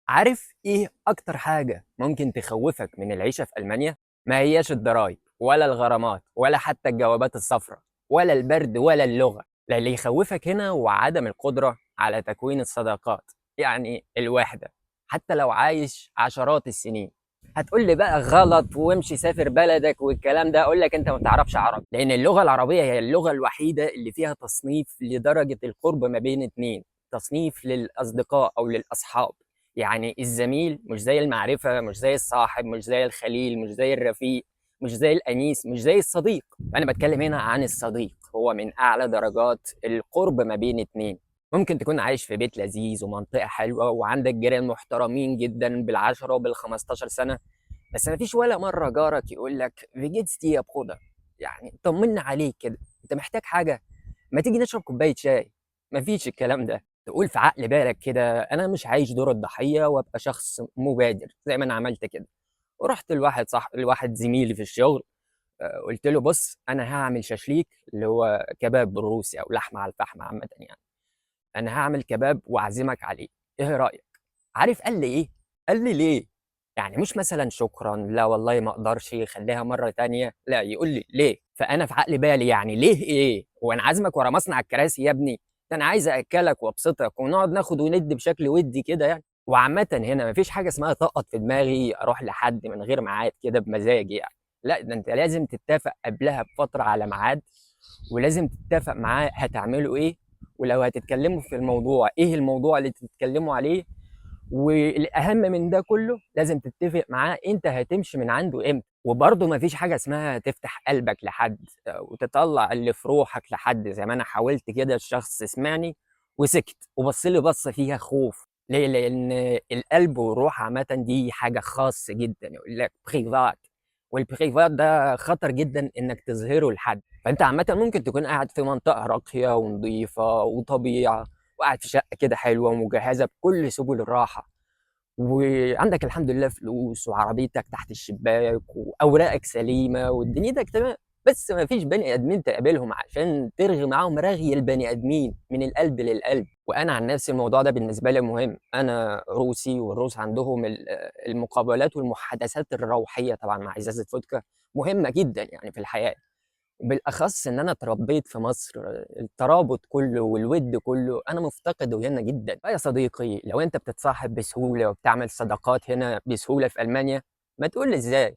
عارف إيه أكتر حاجة ممكن تخوّفك من العيشة في ألمانيا؟ ما هياش الضرايب ولا الغرامات ولا حتى الجوابات الصفرا ولا البرد ولا اللغة، لا، اللي يخوّفك هنا هو عدم القدرة على تكوين الصداقات، يعني الوحدة، حتى لو عايش عشرات السنين. هتقول لي بقى غلط وامشي سافر بلدك والكلام ده، أقول لك أنت ما بتعرفش عربي، لأن اللغة العربية هي اللغة الوحيدة اللي فيها تصنيف لدرجة القرب ما بين اتنين، تصنيف للأصدقاء أو للأصحاب. يعني الزميل مش زي المعرفة، مش زي الصاحب، مش زي الخليل، مش زي الرفيق، مش زي الأنيس، مش زي الصديق. فأنا بتكلم هنا عن الصديق، هو من أعلى درجات القرب ما بين اتنين. ممكن تكون عايش في بيت لذيذ ومنطقة حلوة وعندك جيران محترمين جدا بال10 وبال15 سنة، بس ما فيش ولا مرة جارك يقول لك wie geht's dir Bruder، يعني طمنا عليك كده، انت محتاج حاجة، ما تيجي نشرب كوباية شاي. مفيش الكلام ده. تقول في عقل بالك كده انا مش عايش دور الضحية وابقى شخص مبادر زي ما انا عملت كده، ورحت لواحد صح، لواحد زميلي في الشغل، قلت له بص انا هعمل شاشليك اللي هو كباب بالروسي او لحمه على الفحم عامة، يعني انا هعمل كباب واعزمك عليه، ايه رايك؟ عارف قال لي ايه؟ قال لي ليه؟ يعني مش مثلا شكرا، لا والله ما اقدرش، خليها مرة تانية، لا، يقول لي ليه؟ فانا في عقل بالي يعني ليه ايه؟ هو انا عازمك ورا مصنع الكراسي يا ابني؟ ده انا عايز اكلك وابسطك ونقعد ناخد وندي بشكل ودي كده يعني. وعامة هنا مفيش حاجة اسمها طقط في دماغي اروح لحد من غير ميعاد كده بمزاجي يعني، لا، ده انت لازم تتفق قبلها بفترة على ميعاد، ولازم تتفق معاه هتعملوا ايه، ولو هتتكلموا في الموضوع ايه الموضوع اللي تتكلموا عليه، والاهم من ده كله لازم تتفق معاه انت هتمشي من عنده امتى. وبرضه مفيش حاجة اسمها تفتح قلبك لحد وتطلع اللي في روحك لحد، زي ما انا حاولت كده الشخص سمعني وسكت وبص لي بصة فيها خوف. ليه؟ لان القلب والروح عامة دي حاجة خاصة جدا، يقول لك privat، وال privat ده خطر جدا انك تظهره لحد. فانت عامة ممكن تكون قاعد في منطقة راقية ونظيفه وطبيعه، وقاعد في شقه كده حلوة ومجهزه بكل سبل الراحة، وعندك الحمد لله فلوس وعربيتك تحت الشباك واوراقك سليمة ودنيتك تمام، بس ما فيش بني ادمين تقابلهم عشان ترغي معاهم رغي البني ادمين من القلب للقلب. وانا عن نفسي الموضوع ده بالنسبة لي مهم، انا روسي والروس عندهم المقابلات والمحادثات الروحية طبعا مع ازازة فودكا مهمة جدا يعني في الحياة، وبالاخص ان انا اتربيت في مصر، الترابط كله والود كله انا مفتقده هنا جدا. فيا صديقي لو انت بتتصاحب بسهولة وبتعمل صداقات هنا بسهولة في المانيا، ما تقول لي ازاي.